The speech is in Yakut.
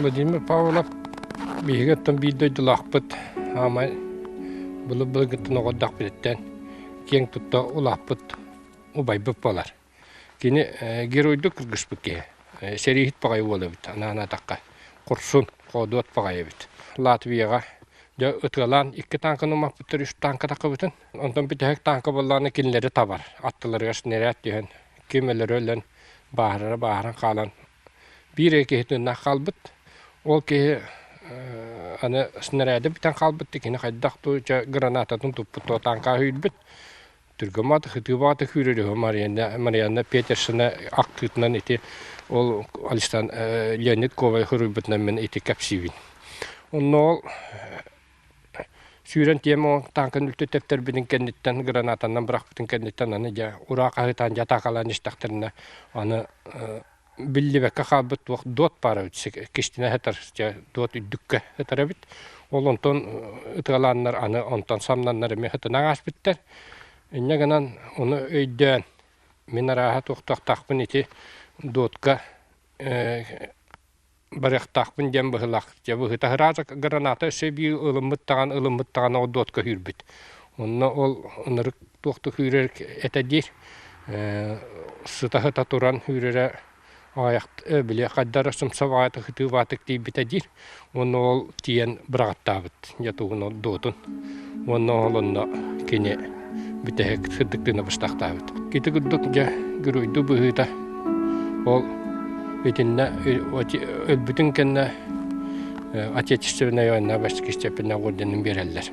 Владимир Павлов биһиги оттон биир дойдулаахпыт, аамай былыр-былыргыттан оҕордохпутуттан киэҥ тутта улааппыт убайбыт буолар. Кини геройдук кыргыспыт киһи. Сэрииһит баҕайы уол эбит, анаан атахха. Курсун, хоодуот баҕайы эбит. Латвияҕа дьэ ытыалаан икки тааҥканы умаппыттар, үс тааҥка таххыбытын. Онтон бүтэһик тааҥка буоллаҕына кинилэри табар. Аттыларыгар снаряд түһэн, ким өлөрө өлөн, бааһырара бааһыран хаалан биир эрэ киһи тыыннаах хаалбыт. Ол киһи аны снаряды бүтэн хаалбыт, кини хайдах дуу чэ гранататын туппут, то тааҥка үүрбүт. Түргэмат хытыыбаата күүрэрүһү Марианна, Марианна Петерсона актыытынан ити ол Александр Леонид Коваль суруйбутунан мин ити кэпсиибин. Онно ол сүүрэн тиэм тааҥканы үлтү тэптэрбитин кэнниттэн гранатанан бырахпытын кэнниттэн аны дьэ ураа хаһыытаан дьэ атаакалаан истэхтэринэ аны биллибэккэ хаалбыт туох дуот баар эбит кистинэ сытар дуот үрдүккэ сытар эбит ол онтон ытыалааннар аны онтон самнаннар эмиэ сытынан ааспыттар инньэ гынан ону өйдөөн мин арааһа туохтуохтаахпын ити дуотка барыахтаахпын диэн быһылаах дьэ быһыта ыраас граната өссө биир ылыммыт даҕаны ылыммыт даҕаны ол дуотка үүрбүт онно ол ынырык туохтук үүрэр этэ диир сыта-сыта туран үүрэрэ аҕыйах били хайда эрэ сымса баҕайытык ытыы баатык тиийбитэ диир уонна ол тиийэн быраҕаттаабыт дьэ тугун ол дуотун уонна ол онно кини бүтэһик сырдык тыына быстахтаабыт ити курдук дьэ геройдуу быһыыта ол итиннэ өлбүтүн кэннэ отечественная война бастакы степеннээх орденын биэрэллэр.